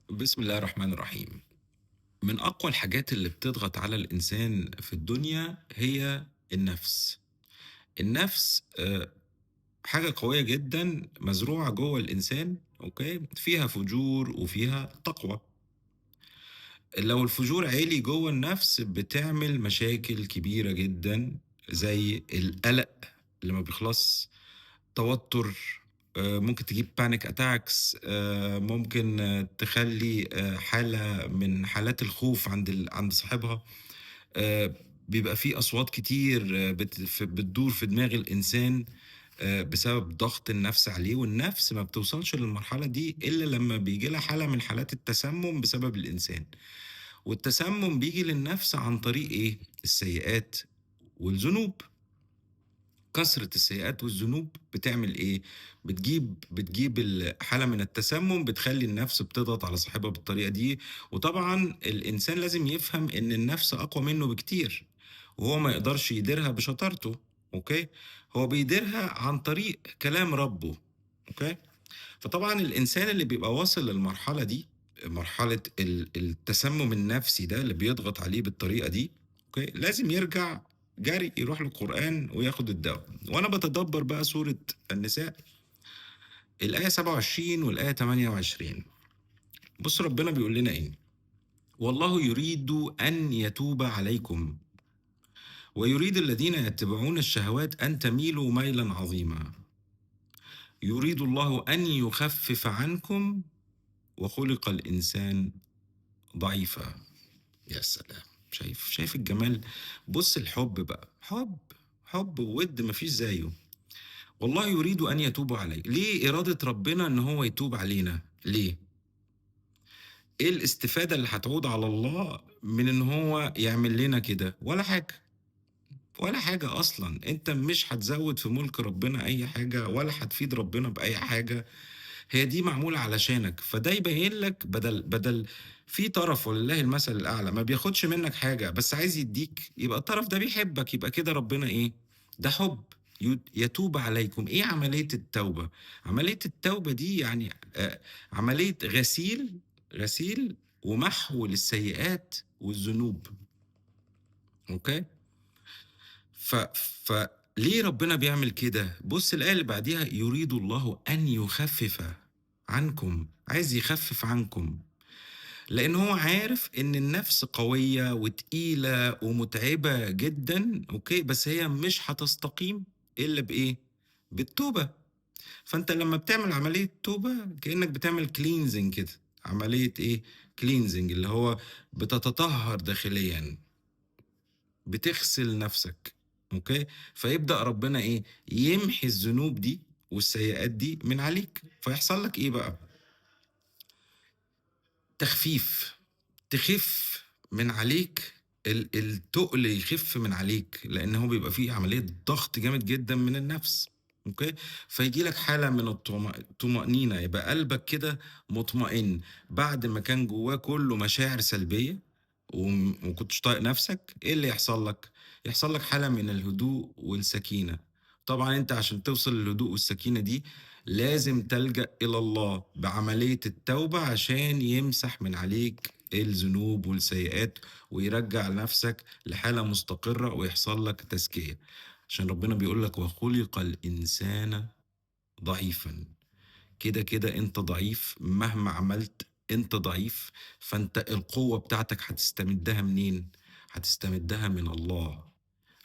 بسم الله الرحمن الرحيم. من أقوى الحاجات اللي بتضغط على الإنسان في الدنيا هي النفس. النفس حاجة قوية جدا مزروعة جوه الإنسان، okay؟ فيها فجور وفيها تقوى. لو الفجور عالي جوه النفس بتعمل مشاكل كبيرة جدا، زي القلق اللي ما بيخلصش، توتر، ممكن تجيب panic attacks، ممكن تخلي حالة من حالات الخوف عند صاحبها. بيبقى فيه أصوات كتير بتدور في دماغ الإنسان بسبب ضغط النفس عليه. والنفس ما بتوصلش للمرحلة دي إلا لما بيجي لها حالة من حالات التسمم بسبب الإنسان. والتسمم بيجي للنفس عن طريق إيه؟ السيئات والذنوب. كثرة السيئات والذنوب بتعمل إيه؟ بتجيب حالة من التسمم، بتخلي النفس بتضغط على صاحبها بالطريقة دي. وطبعا الإنسان لازم يفهم إن النفس أقوى منه بكتير، وهو ما يقدرش يديرها بشطارته، okay؟ هو بيديرها عن طريق كلام ربه، okay؟ فطبعا الإنسان اللي بيبقى واصل للمرحلة دي، مرحلة التسمم النفسي ده اللي بيضغط عليه بالطريقة دي، okay؟ لازم يرجع جري يروح للقرآن وياخد الدواء. وأنا بتدبر بقى سورة النساء الآية 27 والآية 28. بص ربنا بيقول لنا إيه؟ والله يريد أن يتوب عليكم ويريد الذين يتبعون الشهوات أن تميلوا ميلا عظيما، يريد الله أن يخفف عنكم وخلق الإنسان ضعيفا. يا سلام، شايف الجمال؟ بص الحب بقى، حب وود مفيش زيه. والله يريد أن يتوب عليك. ليه إرادة ربنا إن هو يتوب علينا؟ ليه؟ إيه الاستفادة اللي هتعود على الله من إن هو يعمل لنا كده؟ ولا حاجة، ولا حاجة أصلا. أنت مش هتزود في ملك ربنا أي حاجة، ولا هتفيد ربنا بأي حاجة. هي دي معمولة علشانك. فده يبين لك بدل في طرف ولله المثل الأعلى ما بياخدش منك حاجة بس عايز يديك، يبقى الطرف ده بيحبك، يبقى كده ربنا إيه؟ ده حب. يتوب عليكم. إيه عملية التوبة؟ عملية التوبة دي يعني عملية غسيل ومحو للسيئات والذنوب، أوكي؟ فليه ربنا بيعمل كده؟ بص الآية اللي بعديها، يريد الله أن يخفف عنكم. عايز يخفف عنكم لأن هو عارف إن النفس قوية وتقيلة ومتعبة جدا، okay؟ بس هي مش هتستقيم إلا بإيه؟ بالتوبة. فأنت لما بتعمل عملية توبة كأنك بتعمل cleansing كده، عملية إيه؟ cleansing اللي هو بتتطهر داخليا، بتغسل نفسك، okay؟ فيبدأ ربنا إيه؟ يمحي الذنوب دي والسيئات دي من عليك. فيحصل لك إيه بقى؟ تخفيف، تخف من عليك التقل، يخف من عليك، لأن هو بيبقى فيه عملية ضغط جامد جدا من النفس، okay؟ فيجي لك حالة من الطمأنينة، يبقى قلبك كده مطمئن بعد ما كان جواه كله مشاعر سلبية وما كنتش طايق نفسك. ايه اللي يحصل لك؟ يحصل لك حالة من الهدوء والسكينة. طبعا انت عشان توصل للهدوء والسكينة دي لازم تلجأ إلى الله بعملية التوبة عشان يمسح من عليك الذنوب والسيئات ويرجع نفسك لحالة مستقرة ويحصل لك تزكية. عشان ربنا بيقول لك وخلق الإنسان ضعيفا. كده كده انت ضعيف، مهما عملت انت ضعيف. فانت القوة بتاعتك هتستمدها منين؟ هتستمدها من الله،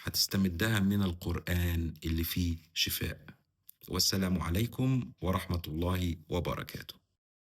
هتستمدها من القرآن اللي فيه شفاء. والسلام عليكم ورحمة الله وبركاته.